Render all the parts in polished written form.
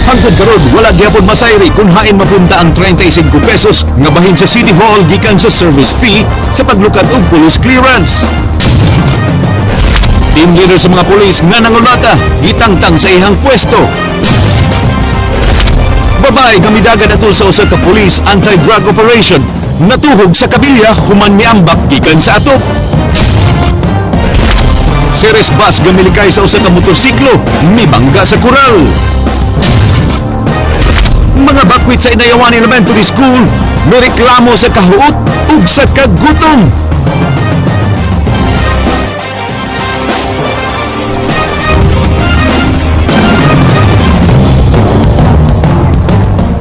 Hangtod karon, wala gyapon masayri kung hain mapunta ang 35 pesos nga bahin sa City Hall gikan sa service fee sa paglukat og police clearance. Team leader sa mga pulis nga nangulata, gitangtang sa ihang pwesto. Babae nga midagan atol sa usa ka police anti-drug operation, natuhog sa kabilya human miambak gikan sa atop. Ceres bus nga milikay sa usa ka motorsiklo, mibangga sa koral. Mga bakwit sa Inayawan Elementary School, mireklamo sa kahuot ug sa kagutom.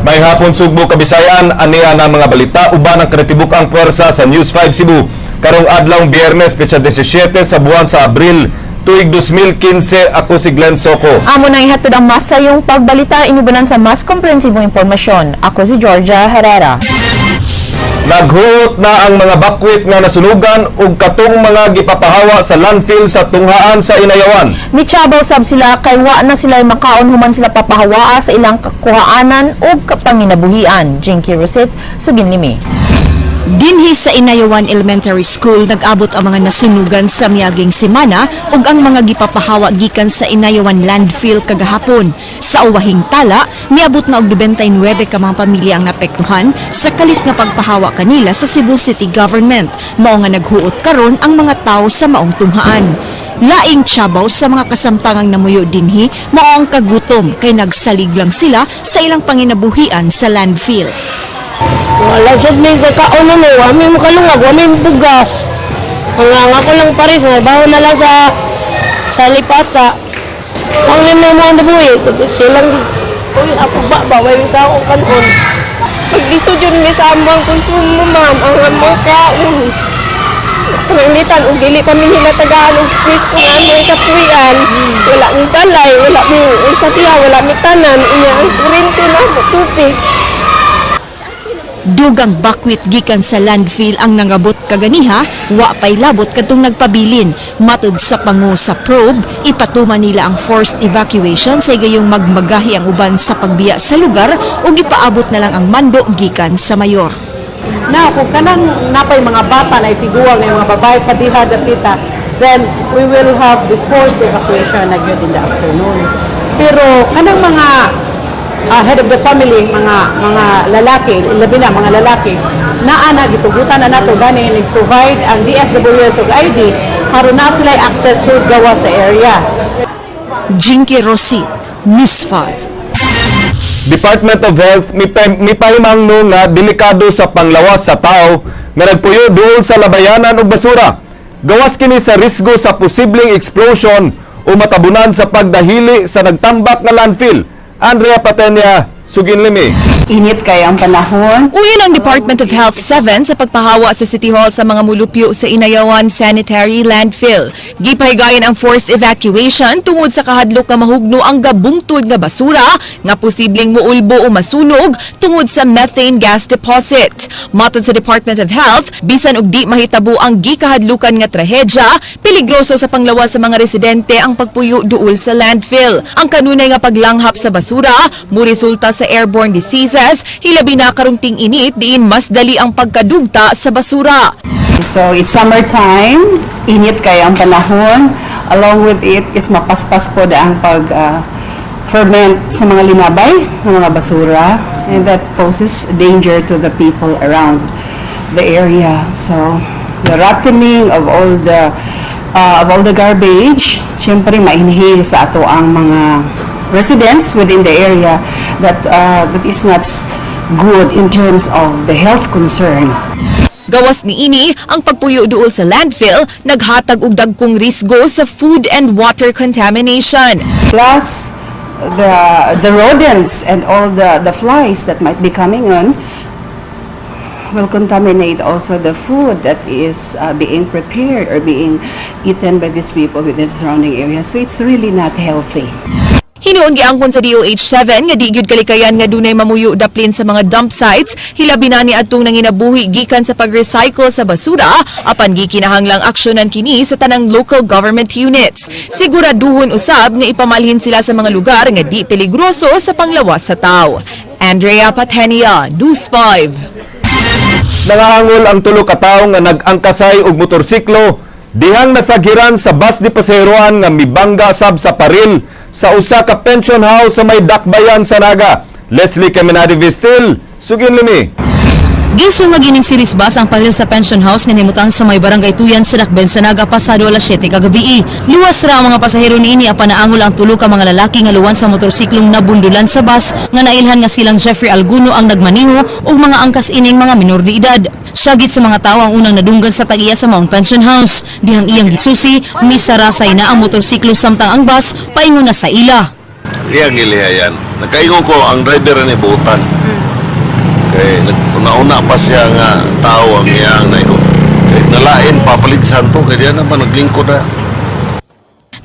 May hapon, Sugbo, Kabisayan, aniya na mga balita uban ang kinatibuk ang puwersa sa News 5 Cebu. Karong adlawng Biyernes, petsa 17 sa buwan sa Abril, tuig 2015, ako si Glenn Soco. Amo nang ihatod ang mas sayong pagbalita inubanan sa mas komprehensibong impormasyon. Ako si Georgia Herrera. Naghuot na ang mga bakwit nga nasunugan ug katong mga gipapahawa sa landfill sa tunghaan sa Inayawan. Michabaw sab sila kay wa na sila makaon human sila papahawaa sa ilang kuhaanan ug panginabuhian. Jinky Rosit, sugin limi. Dinhi sa Inayawan Elementary School nag-abot ang mga nasunugan sa miaging semana ug ang mga gipapahawa gikan sa Inayawan landfill kagahapon. Sa uwahing tala, miabot na og 99 ka mga pamilya ang naapektuhan sa kalit nga pagpahawa kanila sa Cebu City Government. Mao nga naghuot karon ang mga tawo sa maong tunghaan. Laing tsabaw sa mga kasamtangang namuyo dinhi mao ang kagutom kay nagsalig lang sila sa ilang panginabuhian sa landfill. Wala sad may kakaon ano, wa may makalungag, wa may bugas. Ang nga ko lang pares, trabaho na lang sa lipata. Ang lima mo ang nabuhi, silang uy, ako ba ba, way kaon kanon. Maglisod yun mi sa among konsumo, ma'am, ang among kaon. Pananglitan, ug dili pa mi nila tagaan og pwesto nga among kapuy-an. Wala mi balay, wala mi unsa tiya, wala mi tanan, unya ang kuryente na tubig. Dugang bakwit gikan sa landfill ang nangabot kaganiha, wa pay labot kadtong nagpabilin. Matud sa pangu sa probe, ipatuman nila ang forced evacuation sa gayong magmagahi ang uban sa pagbiya sa lugar ug ipaabot na lang ang mando gikan sa mayor. Now, kung kanang napay mga bata na itiguang na yung mga babae pa diha dapita, then we will have the forced evacuation na gyud in the afternoon. Pero kanang mga head of the family, mga lalaki, labi na mga lalaki, naa na gitugutan na nato gani provide ang DSWS og ID aron na sila access sud gawa sa area. Jinky Rosit, News 5. Department of Health mipahimangno nga delikado sa panglawas sa tao nga nagpuyo duol sa labayanan ug basura. Gawas kini sa risgo sa posibleng explosion o matabunan sa pagdahili sa nagtambak nga landfill. Andrea Patenya, sugin limi. Init kay ang panahon. Uyon ang Department of Health 7 sa pagpahawa sa City Hall sa mga mulupyo sa Inayawan Sanitary Landfill. Gipahigayon ang forced evacuation tungod sa kahadlok nga mahugno ang gabungtod nga basura nga posibleng muulbo o masunog tungod sa methane gas deposit. Matod sa Department of Health, bisan og di mahitabo ang gikahadlukan nga trahedya, peligroso sa panglawas sa mga residente ang pagpuyo duol sa landfill. Ang kanunay nga paglanghap sa basura mo resulta sa airborne diseases, hilabi na karong ting-init diin mas dali ang pagkadugta sa basura. So it's summertime, init kay ang panahon. Along with it is mapaspas po ang pag ferment sa mga linabay ng mga basura, and that poses danger to the people around the area. So the rottening of all the garbage, syempre ma-inhale sa ato ang mga residents within the area that is not good in terms of the health concern. Gawas niini, ang pagpuyo duol sa landfill naghatag og dagkong risgo sa food and water contamination. Plus the rodents and all the flies that might be coming on will contaminate also the food that is being prepared or being eaten by these people within the surrounding area. So it's really not healthy. Hinuon giangkon sa DOH 7 nga di gyud kalikayan nga dunay mamuyo daplin sa mga dump sites, hilabi na ni adtong nanginabuhi gikan sa pag-recycle sa basura, apan gikinahanglang aksyonan kini sa tanang local government units. Siguraduhon usab nga ipamalhin sila sa mga lugar nga di peligroso sa panglawas sa tao. Andrea Patenia, News 5. Nangaangol ang tulo ka tawo nga nag-angkasay og motorsiklo dihang nasaghiran sa bus ni pasaheroan nga mibangga sab sa paril sa usa ka pension house sa may Dakbayan sa Naga. Leslie Caminade Vistil, sugin limi. Gisungag ining series bus ang paril sa pension house nga nahimutang sa may Barangay Tuyan sa Dakbayan sa Naga pasado alas 7 kagabi. Luwas ra ang mga pasahero niini, apan naangol ang tulo ka mga lalaki nga luwan sa motorsiklong nabundulan sa bus nga nailhan nga silang Jeffrey Alguno ang nagmaniho ug mga angkas ining mga minor de edad. Syagit sa mga tao ang unang nadunggan sa tag-iya sa maong pension house. Dihang iyang gisusi, misarasay na ang motorsiklo samtang ang bus paingon na sa ila. Iyang gilihayan. Nakaingon ko ang driver ni buutan. Kay nag-una-una pa siya nga tao ang iyang naingon. Kay nalain papaligsan to kay diyan naman naglingkod na.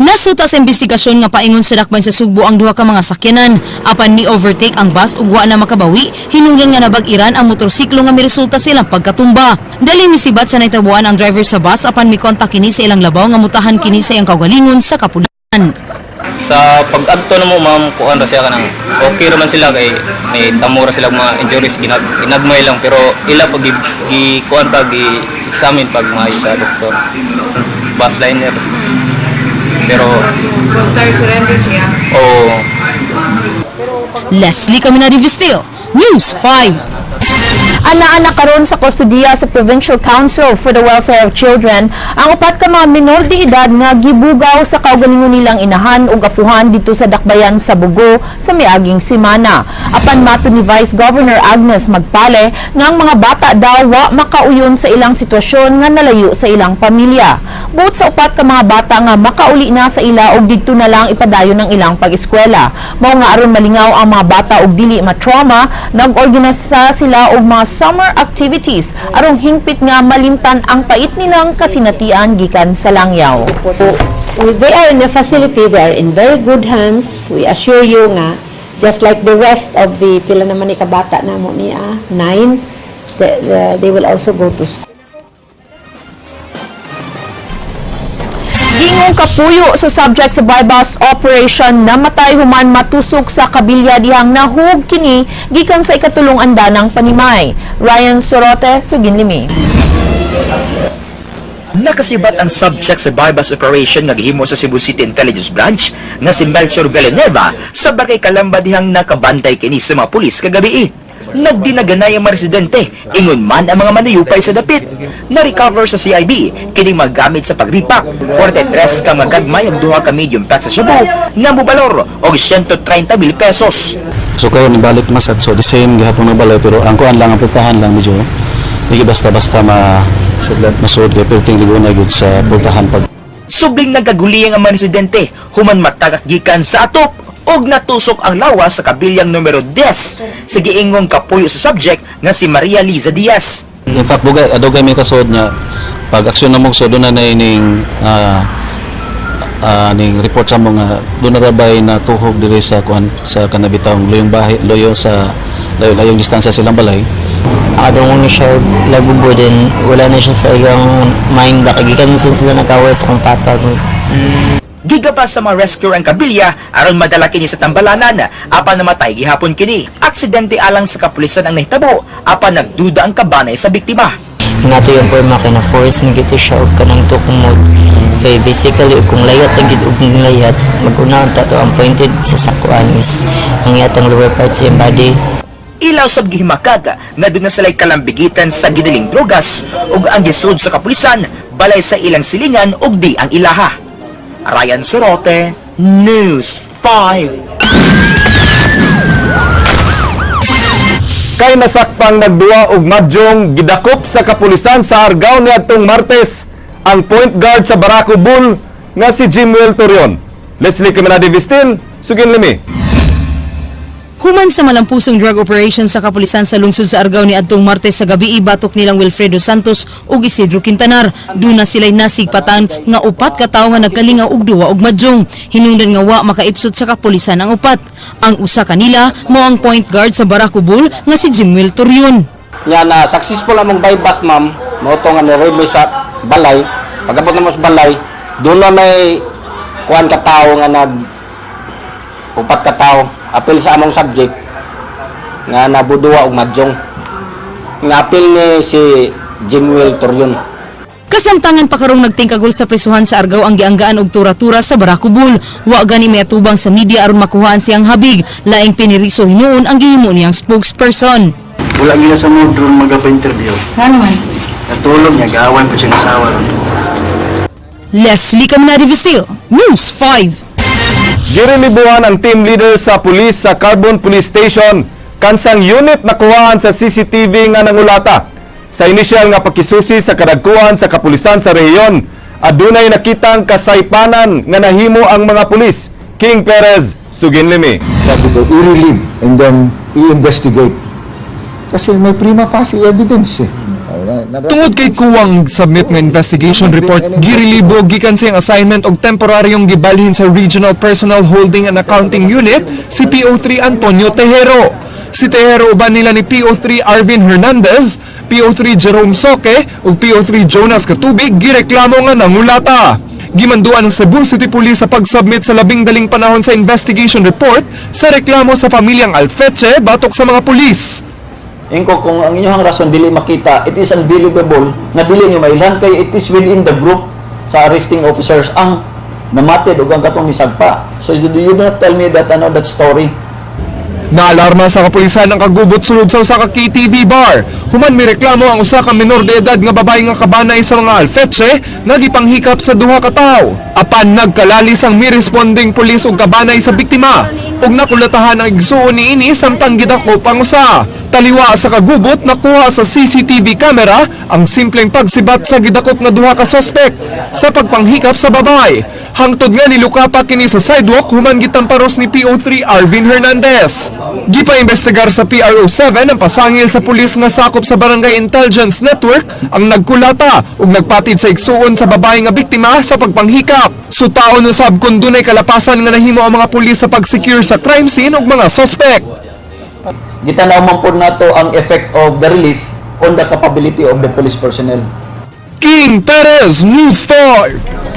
Nasuta sa investigasyon nga paingon sa Dakbayan sa Sugbo ang duha ka mga sakyanan. Apan ni overtake ang bus ug wa na makabawi, hinungdan nga nabag-iran ang motorsiklo nga miresulta sa ilang pagkatumba. Dali misibat sa nahitabuan ang driver sa bus, apan mikontak kini sa ilang labaw nga mutahan kini sa iyang kaugalingon sa kapulisan. Sa pag-adto na mo, ma'am, kuan ra siya kanang okay ra man sila kay may tamo ra sila mga injuries, ginagmay lang, pero ila pag gi kuan pa, gi examine pag maayo sa doktor. Bus liner. Pero surrender siya. Oh. Leslie Caminadi Vistil, News 5. Ana-ana karon sa kustodiya sa Provincial Council for the Welfare of Children ang upat ka mga minor de edad nga gibugaw sa kaugalingon nilang inahan ug apuhan dito sa Dakbayan sa Bogo sa miaging semana. Apan matud ni Vice Governor Agnes Magpale nga ang mga bata daw wa makauyon sa ilang sitwasyon nga nalayo sa ilang pamilya. Buot sa upat ka mga bata nga makauli na sa ila og didto na lang ipadayon ang ilang pag-eskwela. Mao nga aron malingaw ang mga bata og dili ma-trauma, nag-organisa sila og mga summer activities aron hingpit nga malimtan ang pait nilang kasinatian gikan sa langyaw. They are in a facility, they are in very good hands. We assure you nga, just like the rest of the, pila naman ni kabata na mo niya, nine, they will also go to school. Gingong kapuyo sa subject sa buy-bust operation namatay human matusok sa kabilya dihang nahug kini gikan sa ikatulong andanang panimay. Ryan Sorote, Suginlimi. Nakasibat ang subject sa buy-bust operation nga gihimo sa Cebu City Intelligence Branch nga si Melchor Villanueva sa Barangay Kalamba dihang nakabantay kini sa mga pulis kagabi. Nagdinaganay ang mga residente, ingon man ang mga manayupay sa dapit. Na-recover sa CIB, kining magamit sa pagripak. 43 ka magagmay ug duha ka medium pack sa shabu nga mobalor og 130 mil pesos. So karon ibalik masad, so the same gihapon na balay, pero ang kuan lang, ang pultahan lang medyo hindi basta-basta ma masuod kay perting liguna gyud sa pultahan pag Subling nagkaguliyang ang mga residente human matagak gikan sa atop og natusok ang lawas sa kabilyang numero 10 sa giingong kapuyo sa subject nga si Maria Liza Diaz. In fact, bugay adugay may kasuod niya pag aksyon na mo, so doon na na ning ning report sa mga doon na rabay na tuhog diri sa kuan sa kanabitawng luyong bahay, loyo sa layo layong distansya silang balay. Nakadungog ni siya lagubo din, wala na siya sa iyang mind ba kay gikan sin sila nag-away sa kong papa. Gigaba sa mga rescuer ang kabilya aron madala kini sa tambalanan apan namatay gihapon kini. Aksidente alang sa kapulisan ang nahitabo apan nagduda ang kabanay sa biktima. Nga to yung forma kay na force mi gito siya og kanang tukumod kay basically ug kung layat ang gid og layat mag-una ta to ang pointed sa sakuan is ang iyatang lower parts sa iyang body. Ilaw sab gihimakag nga doon na sila'y kalambigitan sa gidaling drogas ug ang gisud sa kapulisan balay sa ilang silingan ug di ang ilaha. Ryan Sorote, News 5. Kay nasakpang nagduwa og mahjong, gidakop sa kapulisan sa Argao niadtong Martes ang point guard sa Barako Bull nga si Jimuel Torion. Leslie Caminade Vistil, Sugin Limi. Human sa malampusong drug operation sa kapulisan sa lungsod sa Argao ni adtong Martes sa gabi, batok nilang Wilfredo Santos ug Isidro Quintanar. Duna sila'y nasigpatan nga upat ka tawo nga nagkalingaw og duwa og madyong. Hinungdan nga wa makaipsot sa kapulisan ang upat. Ang usa kanila mao ang point guard sa Barako Bull nga si Jimuel Torion. Nya na successful among buy-bust, ma'am, mao to nga ni sa balay. Pagabot namo sa balay, doon na may kuan ka tawo nga nag upat ka tawo apil sa among subject nga nabuduwa og madyong, nga apil ni si Jimuel Torion. Kasamtangan pa karong nagtingkagol sa presuhan sa Argao ang gianggaan og tura-tura sa Barako Bull. Wa gani may atubang sa media aron makuhaan siyang habig. Laing piniriso hinuon ang gihimo niyang spokesperson. Wala gina sa mood ron magpa-interview. Ano man? Natulog niya, gawan pa siya asawa ron. Leslie Caminadi Vestil, News 5. Girelibuhan ang team leader sa pulis sa Carbon Police Station kansang unit nakuhaan sa CCTV nga nangulata. Sa inisyal nga pakisusi sa kadagkuan sa kapulisan sa rehiyon, adunay nakitang kasaypanan nga nahimo ang mga pulis. King Perez, Suginlimi. Sabi ko, i-relieve and then i-investigate. Kasi may prima facie evidence eh. Tungod kay kuwang submit nga investigation report, girelibo gikan sa iyang assignment og temporaryong gibalhin sa Regional Personnel Holding and Accounting Unit si PO3 Antonio Tejero. Si Tejero uban nila ni PO3 Arvin Hernandez, PO3 Jerome Soque ug PO3 Jonas Katubig gireklamo nga nangulata. Gimanduan ng Cebu City Police sa pag-submit sa labing daling panahon sa investigation report sa reklamo sa pamilyang Alfeche batok sa mga pulis. Ingko kung ang inyong rason dili makita, it is unbelievable na dili nyo mailhan kay it is within the group sa arresting officers ang namatid ug ang katong nisagpa. So you do not tell me that ano that story. Naalarma sa kapulisan ang kagubot sulod sa usa ka KTV bar. Human mireklamo ang usa ka menor de edad nga babae nga kabanay sa mga Alfeche nga gipanghikap sa duha ka tawo. Apan nagkalalis ang mi-responding pulis ug kabanay sa biktima ug nakulatahan ang igsuon niini samtang gidakop ang usa. Taliwa sa kagubot, nakuha sa CCTV camera ang simpleng pagsibat sa gidakop nga duha ka sospek sa pagpanghikap sa babae. Hangtod nga niluka pa kini sa sidewalk human gitamparos ni PO3 Arvin Hernandez. Gipa-imbestigar sa PRO7 ang pasangil sa pulis nga sakop sa Barangay Intelligence Network ang nagkulata ug nagpatid sa igsuon sa babae nga biktima sa pagpanghikap. Sutaon usab kung dunay kalapasan nga nahimo ang mga pulis sa pag-secure sa crime scene ug mga suspect. Gitanaw man po nato ang effect of the relief on the capability of the police personnel. King Perez, News 5.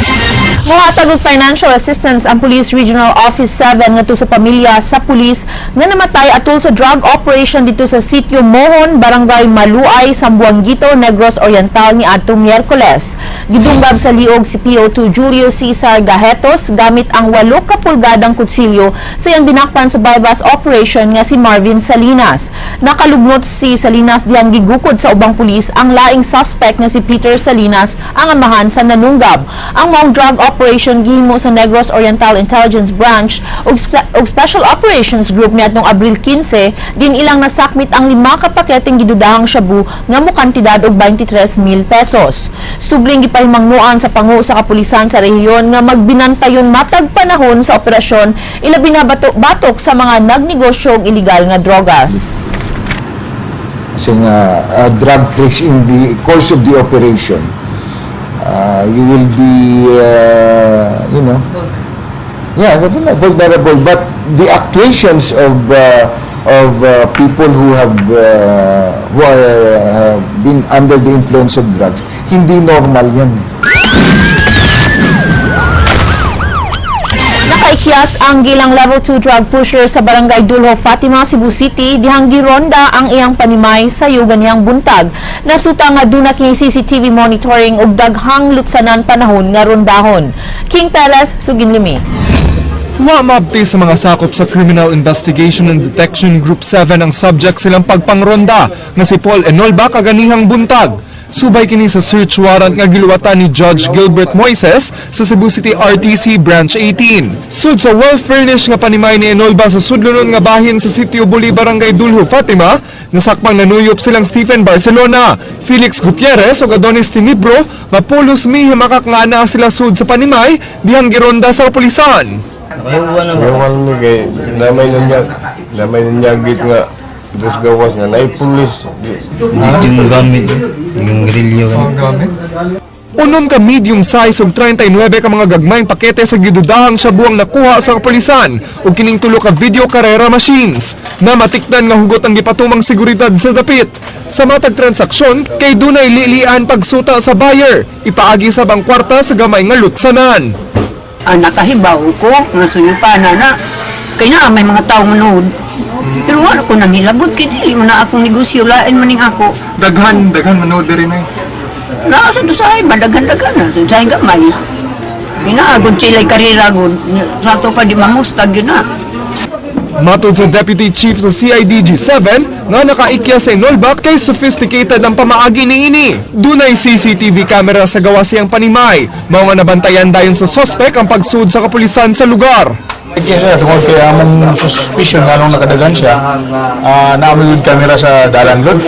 Mohatag og financial assistance ang Police Regional Office 7 ngadto sa pamilya sa pulis nga namatay atol sa drug operation dito sa Sitio Mohon, Barangay Maluay, Zamboanguito, Negros Oriental ni adtong Miyerkules. Gidunggab sa liog si PO2 Julio Cesar Gajetos gamit ang 8 ka pulgadang kutsilyo sa iyang dinakpan sa buy-bust operation nga si Marvin Salinas. Nakalugnot si Salinas diyang gigukod sa ubang pulis ang laing suspect nga si Peter Salinas, ang amahan sa nanunggab. Ang maong drug operation gihimo sa Negros Oriental Intelligence Branch ug Special Operations Group niadtong Abril 15, din ilang nasakmit ang 5 ka paketeng gidudahang shabu nga mokantidad og 23,000 pesos. Subling gipahimangnoan sa pangu sa kapulisan sa rehiyon nga magbinantayon matag panahon sa operasyon, ilabi na batok sa mga nagnegosyo og illegal nga drogas. Kasi nga drug case in the course of the operation, you will be, yeah, definitely vulnerable. But the actuations of people who are been under the influence of drugs, hindi normal yan eh. Nakaikyas ang gilang level 2 drug pusher sa Barangay Dulho, Fatima, Cebu City dihang gironda ang iyang panimay sa yuganiyang buntag. Nasuta nga duna kini CCTV monitoring ug daghang lutsanan panahon nga rondahon. King Perez, Suginlimi. Wa maabti sa mga sakop sa Criminal Investigation and Detection Group 7 ang subject silang pagpangronda nga si Paul Enolba kaganihang buntag. Subay kini sa search warrant nga giluwatan ni Judge Gilbert Moises sa Cebu City RTC Branch 18. Sud sa well-furnished nga panimay ni Enolba sa sudlonon nga bahin sa Sitio Buli, Barangay Dulho, Fatima, nasakpang nanuyop silang Stephen Barcelona, Felix Gutierrez ug Adonis Tinibro nga pulos mihimakak nga naa sila sud sa panimay dihang gironda sa kapulisan. Yawan mi kay namay nanyagit nga dos gawas nga naay pulis. Yung gamit, yung grilyo. 6 ka medium size ug 39 ka mga gagmayng pakete sa gidudahang shabu ang nakuha sa kapulisan ug kining tulo ka video karera machines na matikdan nga hugot ang gipatumang seguridad sa dapit. Sa matag transaksyon kay dunay lilian pagsuta sa buyer, ipaagi sa bang kwarta sa gamay nga lutsanan. Ah, nakahibaw ko nga suyupan na na. Kaya na may mga tao manood. Pero wala ko nang hilabot kay dili man na akong negosyo, lain man ning ako. Daghan daghan manood diri nay. Naa sa dusahay ba daghan-daghan na sa gamay. Ginaagod sila karera gud. Sa ato pa di mamustag yun na. Matod sa Deputy Chief sa CIDG-7 nga nakaikya sa Inolba kay sophisticated ang pamaagi niini. Dunay CCTV camera sa gawas siyang panimay. Mao nga nabantayan dayon sa suspect ang pagsud sa kapulisan sa lugar. Kaya siya, tungod kay among suspicion nga nung nakadagan siya, naa moy camera sa dalan gud.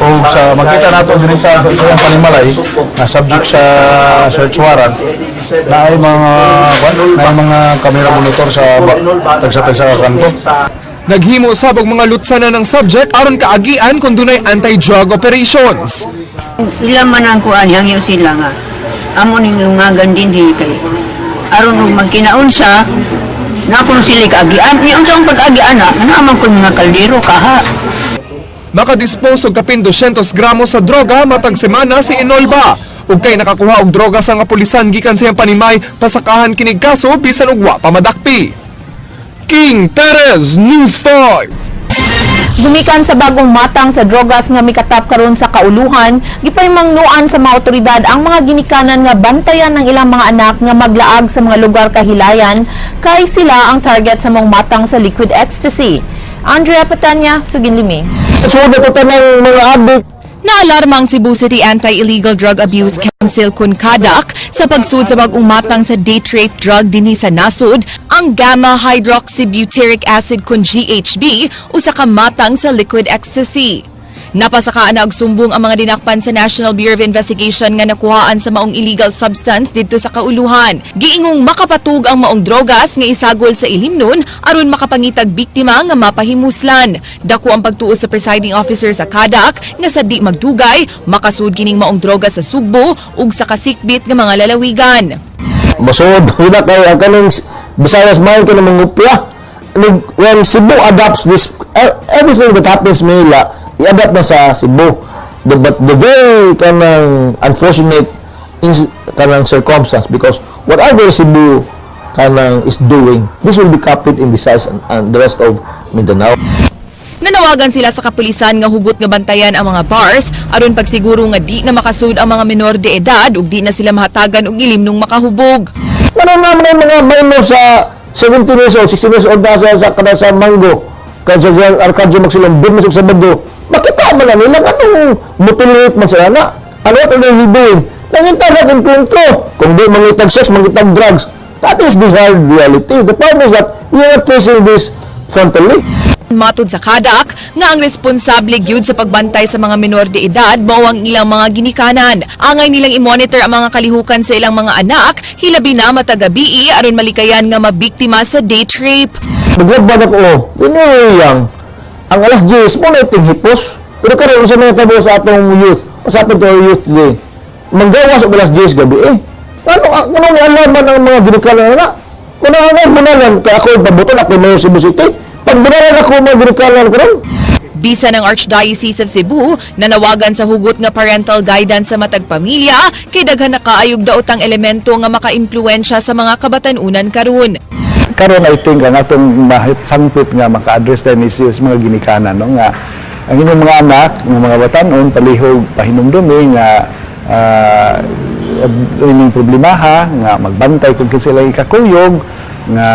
O sa makita nato dinhi sa iyang panimalay na subject sa search warrant, na ay mga kwan, na ay mga camera monitor sa tagsa-tagsa ka kanto. Naghimo sab og mga lutsanan ng subject aron kaagian kung dunay anti-drug operations. Ila man ang kuan, hangyo sila nga. Amo ning lungagan dinhi kay aron og magkinaunsa na kung sila kaagian, ni unsa ang pag-agian na, naman ko mga kaldero kaha. Makadispose og kapin 200 gramos sa droga matag semana si Inolba. Ug kay nakakuha og droga sa nga pulisan gikan sa iyang panimay, pasakahan kinig kaso bisan og wa pa madakpi. King Perez, News 5. Gumikan sa bagong matang sa drogas nga mikatap karon sa kauluhan, gipahimangnoan sa mga otoridad ang mga ginikanan nga bantayan ng ilang mga anak nga maglaag sa mga lugar kahilayan kay sila ang target sa mga matang sa liquid ecstasy. Andrea Patanya, Suginlimi. So, na tanang mga adik. Naalarma ang Cebu City Anti-Illegal Drug Abuse Council kun CADAC sa pagsud sa bagong matang sa date rape drug dinhi sa nasod, ang gamma hydroxybutyric acid kun GHB, usa ka matang sa liquid ecstasy. Napasakaan na og sumbong ang mga dinakpan sa National Bureau of Investigation nga nakuhaan sa maong illegal substance didto sa kauluhan. Giingong makapatug ang maong drogas nga isagol sa ilimnon aron makapangitag biktima nga mapahimuslan. Dako ang pagtuo sa presiding officer sa CADAC nga sa di magdugay makasud kining maong droga sa Sugbo ug sa kasikbit nga mga lalawigan. Masuod na kay ang kaning Visayas mind ko na mangupya. When Cebu adopts this, everything that happens in Manila, i-adapt na sa Cebu. But the very kanang unfortunate kanang circumstance, because whatever Cebu kanang is doing, this will be copied in Visayas and the rest of Mindanao. Nanawagan sila sa kapulisan nga hugot nga bantayan ang mga bars aron pagsiguro nga di na makasud ang mga menor de edad ug di na sila mahatagan og ilimnong makahubog. Ano naman ang mga minor sa 17 years old, 16 years old na sa kada sa Mango, kada sa Arcadio Maxilom, Biyernes ug Sabado, makita man na nila anong mutilate man sila na. Ano, what are they doing? Nangita na enkwentro. Kung di mangitag sex, mangitag drugs. That is the hard reality. The problem is that we are not tracing this frontally. Matud sa CADAC nga ang responsable gyud sa pagbantay sa mga menor de edad mao ang ilang mga ginikanan. Angay nilang i-monitor ang mga kalihukan sa ilang mga anak, hilabi na matag gabii aron malikayan nga mabiktima sa date rape. Naglabad ako, oh, when we were young, ang alas 10, mo na iting hipos. Pero karon sa mga tabo sa atong youth, o sa atong to our youth today, manggawas og alas 10 gabi eh. Ano, anong alaman ang mga ginikanan na? Kung ang bunalan, kaya ako pabuton, ako mayor Cebu City, pag bunalan ako mga ginikanan karon. Bisan ang Archdiocese of Cebu, nanawagan sa hugot nga parental guidance sa matag pamilya kay daghan na kaayog daotang elemento nga makaimpluwensya sa mga kabatan-unan karon. Karon, I think ang atong mahit sangpit nga maka-address din is mga ginikanan, no, nga ang inyong mga anak, ng mga batanon, palihog pahinumdumi nga inyong problemaha nga magbantay kung sila ikakuyog, nga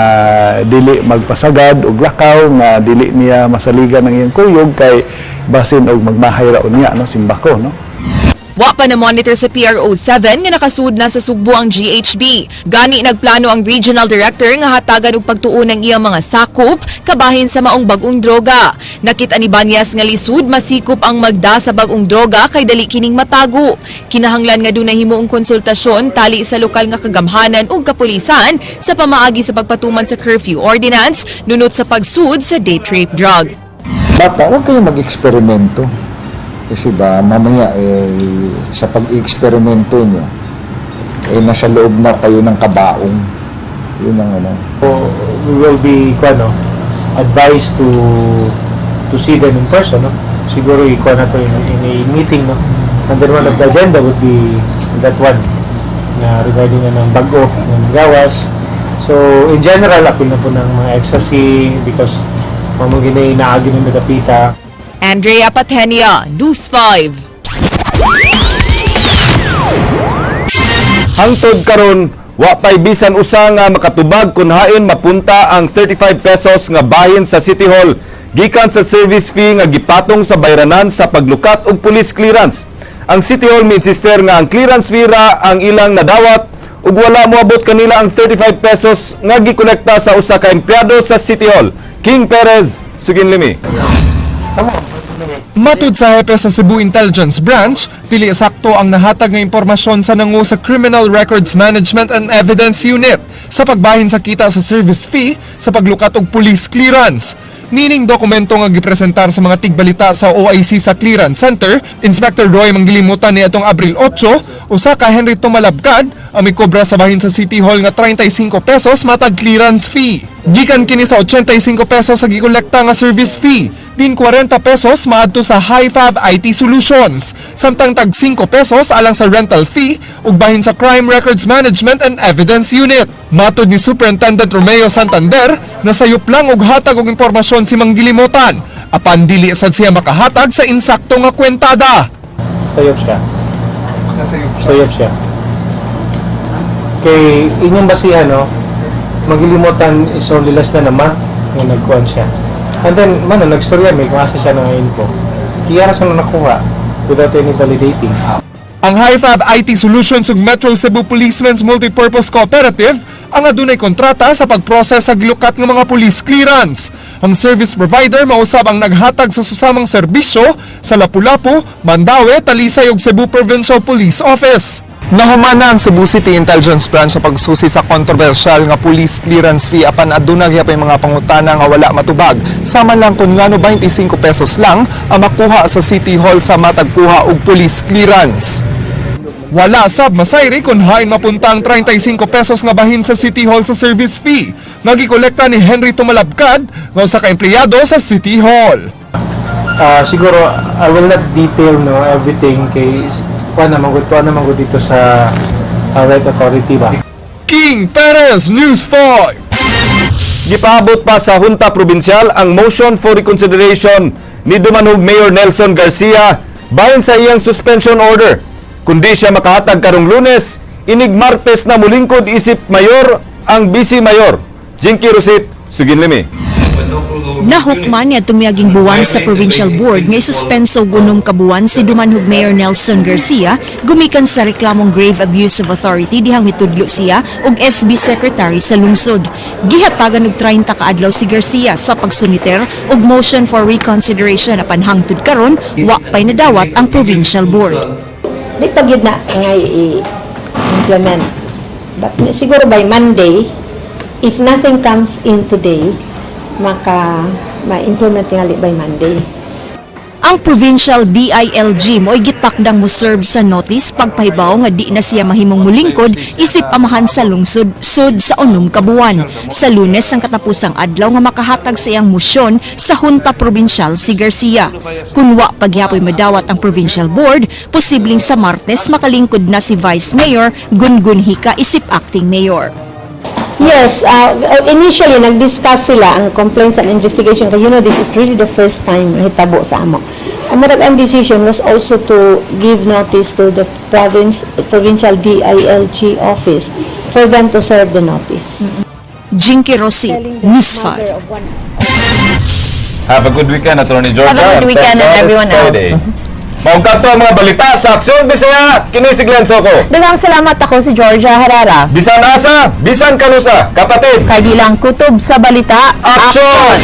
dili magpasagad og lakaw nga dili niya masaligan ang iyang kuyog kay basin og magmahay ra unya, no, simbako, no. Wa pa na monitor sa PRO 7 nga nakasud na sa Sugbo ang GHB. Gani nagplano ang regional director nga hatagan og pagtuon ng iyang mga sakop kabahin sa maong bag-ong droga. Nakita ni Banyas nga lisod masikop ang magda sa bag-ong droga kay dali kining matago. Kinahanglan nga dunay himuong konsultasyon tali sa lokal nga kagamhanan ug kapulisan sa pamaagi sa pagpatuman sa curfew ordinance nunot sa pagsud sa date rape drug. Bata, huwag kayong mag-eksperimento. Kasi ba, mamaya eh, sa pag-eksperimento nyo, eh, nasa loob na kayo ng kabaong. Yun ang ano. So, we will be kuan, no, advised to see them in person, no? Siguro ikuan na to in a meeting, no? And then one of the agenda would be that one na regarding na ng bago ng gawas. So in general, apil na po ng mga ecstasy because mao ginay naagi ng nadapita. Andrea Patenia, News 5. Hangtod karon, wa pay bisan usa nga makatubag kun hain mapunta ang 35 pesos nga bahin sa City Hall gikan sa service fee nga gipatong sa bayranan sa paglukat og police clearance. Ang City Hall mi-insister nga ang clearance fee ra ang ilang nadawat ug wala moabot kanila ang 35 pesos nga gikolekta sa usa ka empleyado sa City Hall. King Perez, Suginlimi. Matud sa hepe sa Cebu Intelligence Branch, dili sakto ang nahatag nga impormasyon sa nangu sa Criminal Records Management and Evidence Unit sa pagbahin sa kita sa service fee sa paglukat og police clearance. Nining dokumento nga gipresentar sa mga tigbalita sa OIC sa Clearance Center, Inspector Roy Manggilimutan ni atong Abril 8, usa ka Henry Tumalabcad ang mikobra sa bahin sa City Hall nga 35 pesos matag clearance fee. Gikan kini sa 85 pesos sa gikolekta nga service fee, din 40 pesos maadto sa HiFab IT Solutions, samtang tag 5 pesos alang sa rental fee ug bahin sa Crime Records Management and Evidence Unit. Matod ni Superintendent Romeo Santander, nasayop lang og hatag og impormasyon si Manggilimutan, apan dili sad siya makahatag sa insakto nga kwentada. Sayop siya. Sayop siya. Kay inyong basihan, no, Manggilimutan is only less than a month nga nagkuhan siya. And then, man, nagstorya, may kung asa siya ng info. Iya ra siya na nakuha without any validating. Ang HiFab IT Solutions ug Metro Cebu Policemen's Multipurpose Cooperative ang adunay kontrata sa pag-process sa gilukat ng mga police clearance. Ang service provider mausab ang naghatag sa susamang serbisyo sa Lapu-Lapu, Mandaue, Talisay ug Cebu Provincial Police Office. Nahuman na ang Cebu City Intelligence Branch sa pagsusi sa kontrobersyal nga police clearance fee apan aduna gyapon mga pangutana nga wala matubag. Sama lang kung ngano 25 pesos lang ang makuha sa City Hall sa matag kuha og police clearance. Wala sab masayri kung hain mapunta ang 35 pesos nga bahin sa City Hall sa service fee nga gikolekta ni Henry Tumalabcad nga usa ka empleyado sa City Hall. Siguro, I will not detail, no, everything kay kuha naman gud dito sa right authority ba. King Perez, News 5. Gipaabot pa sa Junta Provincial ang motion for reconsideration ni Dumanhog Mayor Nelson Garcia bahin sa iyang suspension order. Kundi siya makahatag karong Lunes, inig Martes na mulingkod isip mayor ang vice mayor. Jinky Rosit, Suginlimi. Nahukman niadtong miaging buwan sa Provincial Board nga isuspenso og 6 ka buwan si Dumanhog Mayor Nelson Garcia gumikan sa reklamong grave abuse of authority dihang mitudlo siya og SB Secretary sa lungsod. Gihatagan og 30 ka adlaw si Garcia sa pagsumiter og motion for reconsideration apan hangtod karon wa pay nadawat ang Provincial Board. Di pa gyud na nga i-implement. But siguro by Monday, if nothing comes in today, maka ma-implement tingali by Monday. Ang provincial DILG mo'y gitakdang mo serve sa notice pagpahibaw nga di na siya mahimong mulingkod isip amahan sa lungsod sud sa 6 ka buwan. Sa Lunes ang katapusang adlaw nga makahatag sa iyang motion sa Junta Provincial si Garcia. Kun wa pagyapoy madawat ang provincial board, posibleng sa Martes makalingkod na si Vice Mayor Gungun Hika isip acting mayor. Yes, initially nag-discuss sila ang complaints and investigation kay this is really the first time hitabo sa amo. Ang murag ang decision was also to give notice to the provincial DILG office for them to serve the notice. Jinky Rosit, News 5. Have a good weekend, Attorney Georgia. Have a good And weekend thank and God it's everyone else. Friday. Maong kadto ang mga balita sa Aksyon Bisaya, kini si Glenn Soco. Daghang salamat, ako si Georgia Herrera. Bisan asa, bisan kanusa, kapatid. Kay di lang kutob sa balita. Aksyon!